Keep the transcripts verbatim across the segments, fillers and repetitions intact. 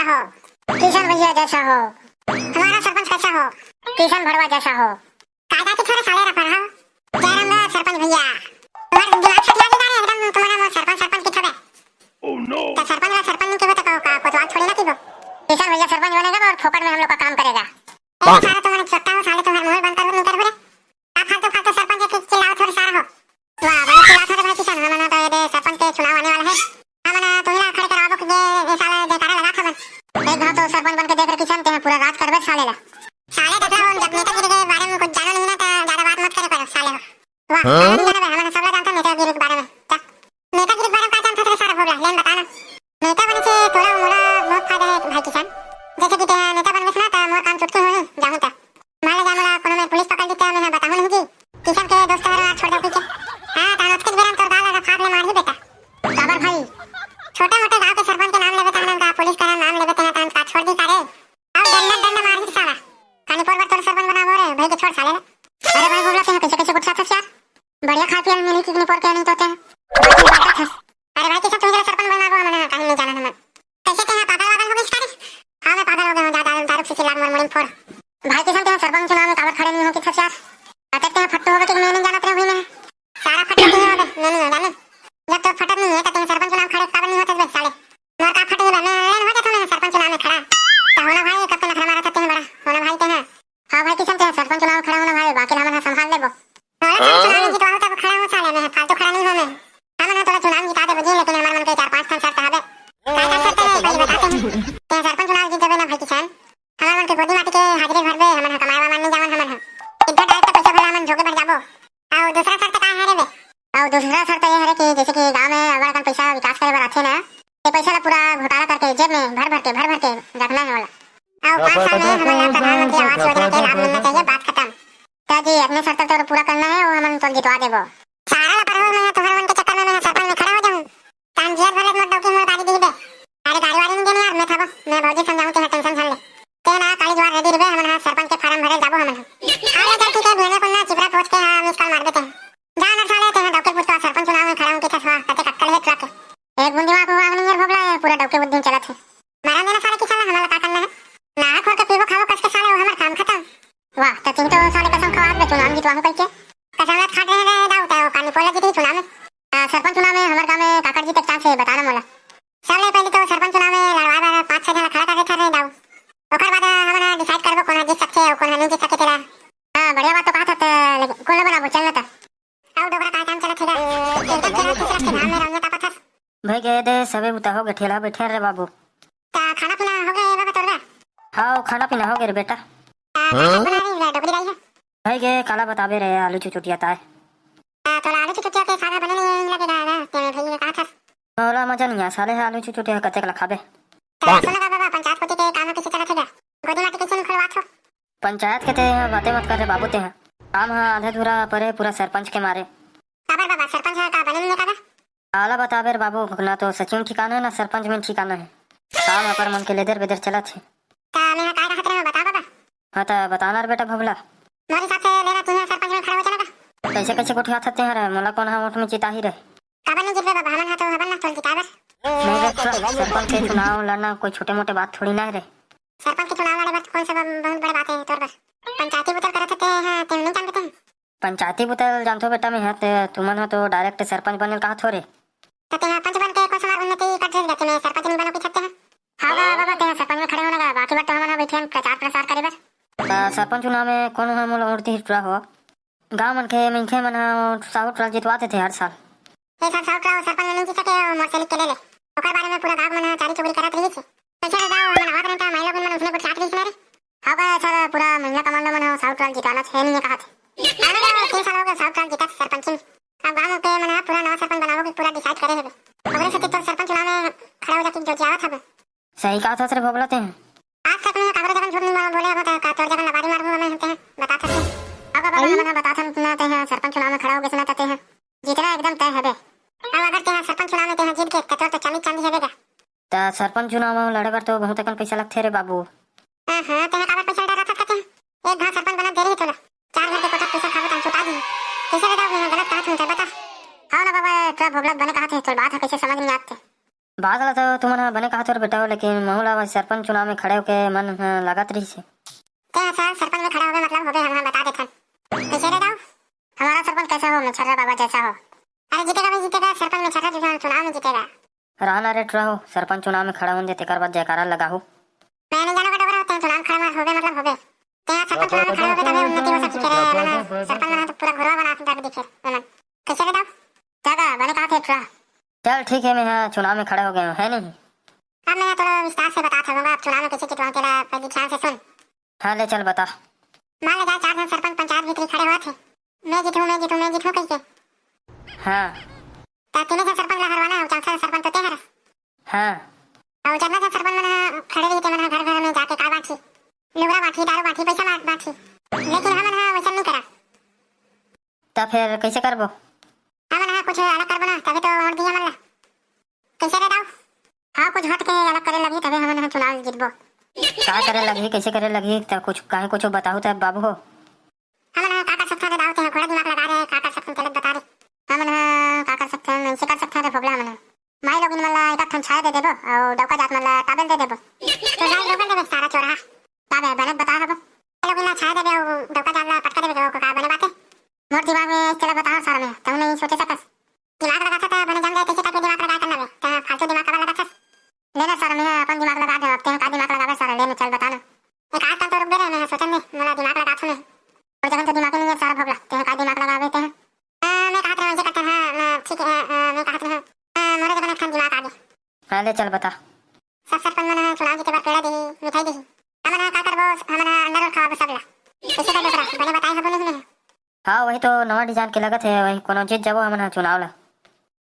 हो, किशन भैया जैसा हो। हमारा सरपंच कैसा हो? किशन भड़वा जैसा हो। कायदा के छोरा साले रखा रहा। जयराम ला सरपंच भैया। तुम्हारे दिमाग से क्या बिगाड़े एकदम तुम्हारा वो सरपंच, सरपंच की थोड़े। तो सरपंच ला सरपंच नहीं की हो तो का, का कोतवाल थोड़ी ना की हो। किशन भैया सरपंच बनेगा और फोकट में हम लोग का काम करेगा। ए, सारा तुम्हारा चोट्टा हो, साले तुम्हारा मुंह बंद कर लो, नहीं कर बोले। का फालतू, फालतू सरपंच के चिल्लाओ थोड़े सारा हो। वाह, बड़े चिल्लाओ थोड़े भाई किशन, हमन तो ये दे सरपंच के चुनाव आने वाला है। हमन तुम्हें ला खड़े कराबो कि ये, ये साला जयकारा लगा खबन। एक घाव तो सरपंच बन के देख रे किशन, ते पूरा राज करबे साले ला। साले देख लो, जब नेतागिरी के बारे में कुछ जानो नहीं ना, तो ज्यादा बात मत करे करो साले हो। वाह, हाँ? साले नहीं जाने बे, हमन सब ला जानते हैं नेतागिरी के बारे में। जा। नेतागिरी के बारे में का जानते थे सारा भोगला, लेन बता ना। नेता बने से तोला मोला बहुत फायदा है भाई किशन। जैसे कि ते नेता बनबे ना, तो मोर काम चुटकी होही, जाहूं तो। मान ले जा मोला कोनो में पुलिस पकड़ ली त मैं बताहूं नहीं जी। किशन के दोस्त हर छोड़ दो पीछे। हां, तान ओतके बेरा तोर गाल लगा फाड़ ले मारही बेटा। काबर भाई? छोटे मोटे गांव के सरपंच के नाम लेबे त हमन का पुलिस का नाम लेबे त तान का छोड़ दी का रे? अब डंडा डंडा मारही साला। कानी पोर बर तोर सरपंच बनाबो रे, भाई के छोड़ साले। अरे भाई बोला ते कैसे कैसे गुस्सा था यार। बढ़िया खाए पिए मिली कितनी पोर के नहीं तो ते। अरे भाई किशन तुम सरपंच बनाबो हमन काहे नहीं जाना हमन। कैसे ते पागल वागल हो गइस का रे? हां मैं पागल हो गया हूं, जा दारू, दारू पीछे लाग मोर मुड़ी फोड़। भाई किशन, ते सरपंच चुनाव में काबर खड़े नहीं हो किथस यार? अतक ते फट्टू होगे कि मैं नहीं जानत रहे हुई मैं। सारा फट्टू नहीं होगे, मैं नहीं जाने। जब तो फटत नहीं है, तो ते सरपंच चुनाव खड़े काबर नहीं होते बे साले? मोर का फटे बे, मैं लेन हो जाता मैं सरपंच चुनाव में खड़ा। तो होना भाई, कब के नखरा मारा था ते बड़ा, होना भाई ते। हां भाई किशन, ते सरपंच चुनाव में खड़ा होना भाई, बाकी हमन संभाल लेबो। बोला चल, चुनाव में जितवाहूं तब खड़ा हूं साले, मैं फालतू खड़ा नहीं हूं मैं। हमन ह तोला चुनाव में जिता देबो जी, लेकिन हमर मन के चार पांच ठन शर्त हवे। का का शर्त हे, पहले बताते हैं। ते सरपंच चुनाव जीत जाबे ना भाई किशन, हमर मन के गोदी माटी के हाजिरी भरबे, हमन ह कमाए वामान नहीं जावन, हमन ह सीधा direct पैसा भरला हमन झोंके भर जाबो। अउ दूसरा शर्त का हरे बे? अउ दूसरा शर्त ये हरे कि जैसे कि गांव में अगर अपन पैसा विकास करे बर आथे ना, ते पैसा ला पूरा घोटाला करके जेब में भर भर के, भर भर के रखना है वाला। अउ पांच साल में हमन ला प्रधानमंत्री आवास योजना के लाभ मिलना चाहिए, बात खत्म। त जी, अपने शर्त तो पूरा करना है, वो हमन तो जितवा देबो। सारा ला परहो मैं, तुहर मन के चक्कर में मैं सरपंच में खड़ा हो जाऊं। तान जियत भर ले मोर डौकी मोर गाड़ी दिही बे। अरे गाड़ी वाड़ी नहीं देनी यार, मैं थाबो, मैं भौजी समझाऊं, तेहा tension झन ले। ते ना काली जुआर ready रहिबे, हमन हा सरपंच के form भरे जाबो हमन हा। हां ले चल ठीक है, भेड़िया कुन्ना चिपरा पहुंच के हां miss call मार देते हैं। जा ना साले, तेहा डौकी पुतवा सरपंच चुनाव में खड़ा हूं, किथे थोड़ा कते कक्कल है truck। एक बूंदी मां को आग नहीं है भोगला है, पूरा डौकी बुद्धि में चलत है। मरन देना साले किशन ला, हमन ला का करना है? नहा खोर के पीबो खाबो कस के साले, वो हमर काम खत्म। वाह, त तुम तो साले कसम खवात में चुनाव जीतवाहूं कहिके। कसम ला खात रहे रे दाऊ, तै वो कानी पोला जीती चुनाव में। आ, सरपंच चुनाव में हमर गांव में काकर जीते के chance है, बताना मोला। सबले पहले तो सरपंच चुनाव में लड़वा बर पांच छह जना खड़ा करे थर रे दाऊ। ओकर बाद हमन decide करबो कोन हा जीत सकथे अउ कोन हा नहीं जीत सके तेला। हां, बढ़िया बात तो कहा था, त लेकिन कोन ला बनाबो, चल ना त। अउ डोकरा काय काम चलत हे गा? एकदम चलत हे, चलत हे, घाम में रौनिया तापत हस। भई गे दे, सबे बुता हो गे, ठेला बैठे रे बाबू। त खाना पीना हो गे बाबा तोर गा? हां, खाना पीना हो गे रे बेटा। त का साग बना रही है डोकरी दाई है? भई गे, काला बताबे रे, आलू चुचुटिया ताय। त तोला आलू चुचुटिया के साग बने नहीं लगेगा ना, ते भई ये कहा था। तोला मजा नहीं आ साले, आलू चुचुटिया कतेक ला खाबे? त सुन गा बाबा, पंचायत कोती के काम कैसे चलत हे गा? गोदी माटी कैसे निकलवात हो? पंचायत के ते बातें मत कर रे बाबू, ते ह काम ह आधा अधूरा परे पूरा सरपंच के मारे। काबर बाबा, सरपंच ह का बने नहीं का बा? काला बताबे रे बाबू, ना तो सचिव ठिकाना है, ना सरपंच में ठिकाना है। काम अपर मन के लेदर बेदर चलत है। त मैं ह काय कहत रहे हो, बता बाबा। हां, त बताना रे बेटा भोभला। मोर हिसाब से लेना तुम सरपंच में खड़ा हो चलेगा। कैसे कैसे गोठियात हते हैं रे, मोला कोन हा वोट में चिताही रे? काबर नहीं जीतबे बाबा, हमन हा तो हवन ना तोल जिताए बर। नहीं रे, सरपंच के चुनाव लड़ना कोई छोटे मोटे बात थोड़ी ना है रे। सरपंच के चुनाव लड़े बर कोन सा ब-, बहुत बड़े बात है तोर बर? पंचायती बुतल करत हते हैं, ते नहीं जानते हैं? पंचायती बुतल जानथो बेटा मैं हा, ते तुमन हा तो direct सरपंच बने कहा थो रे। त ते हा पंच बन के कोन सा हमार उन्नति कर दे जाते, मैं सरपंच नहीं बनो की छत्ते हैं? हां बा-, बाबा, ते हा सरपंच में खड़े होना गा, बाकी बात तो हमन हा बैठे हैं प्रचार प्रसार करे बर। त सरपंच चुनाव में कोन हा मोला वोट दिही टुरा हो? गांव मन के मनखे मन ह साहू टोला जितवा देथे हर साल। ए साल साहू टोला सरपंच नहीं जीत सके, मोर से लिख के ले ले। ओकर बारे में पूरा गांव मन ह चारी चुगली करत रहिस। कैसे रे दाऊ, हमन आवाज रहता, माई लोगन मन उसने कुछ चाहत रहिस ना रे। हां बे, अच्छा रे, पूरा महिला कमांडो मन ह साहू टोला जिताना है नहीं कहत। अरे, तीन साल हो गए साहू टोला जीतत सरपंच में। अब गांव के मन ह पूरा नवा सरपंच बनाबो के पूरा decide करे हवे। ओकरे सेती तोर सरपंच चुनाव में खड़ा हो जाके जोतियावत हवे। सही कहा था रे भोभला ते ह। आज तक मैं काकरो जगन झूठ नहीं बोले हूं, त का तोर जगन लबारी मारहूं मैं ते ह, बता सकते। अब बाबा, आई? हमन ह बता थन ना ते ह, सरपंच चुनाव में खड़ा हो गए ना ते ह। जीतना एकदम तय हवे। अब अगर ते ह सरपंच चुनाव में ते ह जीत गए, त तोर तो चांदी चांदी हवे गा। त सरपंच चुनाव में लड़े बर तो बहुत अकन पैसा लगथे रे बाबू। हां, हां, ते ह काबर पैसा डर रहा था ते ह? एक घाव सरपंच बना दे रही तोला। चार घर के कोठा पैसा खाबो तन चुटा दी। कैसे रे दाऊ, मैं गलत कहा था, बता। हां ना बाबा, तोर भोभला बने कहा थे, तोर बात ह कैसे समझ नहीं आते। बात ला तो तुमन ह बने कहत हो रे बेटा हो, लेकिन महू ला सरपंच चुनाव में खड़े होके मन ह लागत रहिस हे। तें ह साल सरपंच में खड़ा होबे मतलब होबे, हम ह बता देथन। कइसे रे दाऊ? हमारा सरपंच कैसा हो, मच्छर्रा बाबा जैसा हो। अरे जीतेगा भाई, जीतेगा, सरपंच मच्छर्रा जो है, चुनाव में जीतेगा। रहा ना रे टुरा हो, सरपंच चुनाव में खड़ा होन दे, तेकर बाद जयकारा लगाहू। मैं नहीं जानो का डबरा, तें चुनाव खड़ा में होबे मतलब होबे। तें सरपंच चुनाव में खड़ा होबे तबे उन्नति हो सकती है रे, ना, सरपंच में तो पूरा घुरवा बना के रख दी फिर, ओमन। कैसे रे दाऊ? जागा, बने कहा थे टुरा। चल ठीक है, मैं ह चुनाव में खड़ा हो गया हूँ, है नहीं? अब मैं थोड़ा विस्तार से बता सकूंगा, अब चुनाव में कैसे जितवाऊं तेला, पहले ध्यान से सुन। हाँ, ले चल बता। मान ले जाए चार झन सरपंच पंचायत भीतरी खड़े होत हे, मैं जीतूं, मैं जीतूं, मैं जीतूं कहिके। हाँ। त तीने झन सरपंच ला हरवाना हे, अउ चौथा सरपंच तो तें हरस। हाँ। अउ जतना झन सरपंच मन ह खड़े रही, ते मन ह घर घर में जाके का बांटही? लुगरा बांटही, दारू बांटही, पैसा मा-, बांटही। लेकिन हमन ह वैसा नहीं करा। त फिर कैसे करबो? हमन ह कुछ अलग करबो ना, तभी तो वोट दिया मन ला। कैसे रे दाऊ? हाँ, कुछ हट के अलग करे लगही, तबे हमन ह चुनाव जीतबो। का करे लगही, कैसे करे लगही, त कुछ, काहे कुछ बताहू त बाबू हो। हमन ह का कर सकथन रे दाऊ, तें ह घोड़ा दिमाग लगा रे, का कर सकथन, तेला बता रे। हमन ह का कर सकथन, ऐसे कर सकथन रे भोगला, हमन ह माई लोगिन मन ला एक ठन छाया दे देबो, अउ डौका जात मन ला टाबेल दे देबो। तो जाए लोगन देबे सारा चोरहा। का बे, बने बता हबो। लोगिन ला छाया देबे, अउ डौका जात ला पटका देबे, तो का बने बात हे? मोर दिमाग में चला बताओ सारा में, तहु नहीं सोचे सकस। दिमाग लगाथस त बने जम जाए, तइसे type के दिमाग लगाए करना बे, त फालतू दिमाग काबर लगाथस? ले ना सारा, मैं अपन दिमाग लगा दे, अब तें का दिमाग लगाबे सारा, ले ना चल बता ना। एक आध पल तो रुक बे रे, मैं सोचन दे, मोला दिमाग लगाथों मैं। मोर जगह तो दिमाग ही नहीं है सारा भोगला, तें का दिमाग लगाबे तें? अ, मैं कहत रहें, ऐसे करते हैं, अ, ठीक है, अ, मैं कहत रहें, अ, मोरे जगह में एक ठन दिमाग आ गे। हाँ, ले चल बता। सब सरपंच मन ह चुनाव जीते बर पेड़ा दिही, मिठाई दिही। हमन ह का करबो, हमन ह अंडा रोल खवाबो सब ला। कैसे करबो ओकरा? बने बताए हबो नहीं मैं। हाँ, वही तो नवा design के लगत हे, वही कोनो जीत जाबो हमन ह चुनाव ला।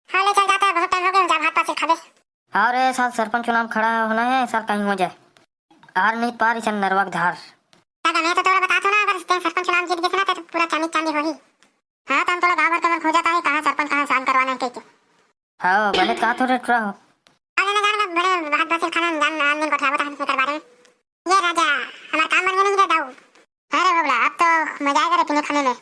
हाँ, ले चल जाता है, बहुत time हो गया, जा भात पास खाबे। हाँ रे, साल सरपंच चुनाव खड़ा होना है, साल कहीं हो जाए। हार नहीं पार इसन नरवा के धार। दादा, मैं तो तोला बतात हों ना, अगर तें सरपंच चुनाव जीत गिस ना, तो पूरा चांदी चांदी होही। हाँ, तो हम तोला गाँव भर के मन खोजत आहे, कहाँ सरपंच, कहाँ साइन करवाना है कहिके। हाँ, बने तो कहा थोड़े टुरा हो। अरे ना जान, बड़े बात बसिल खाना जान, आन दिन गोठियाबो तहन एकर बारे में। ये राजा, हमार काम बन गया नहीं रे दाऊ। अरे बबला, अब तो मजा आएगा रे पीने खाने में।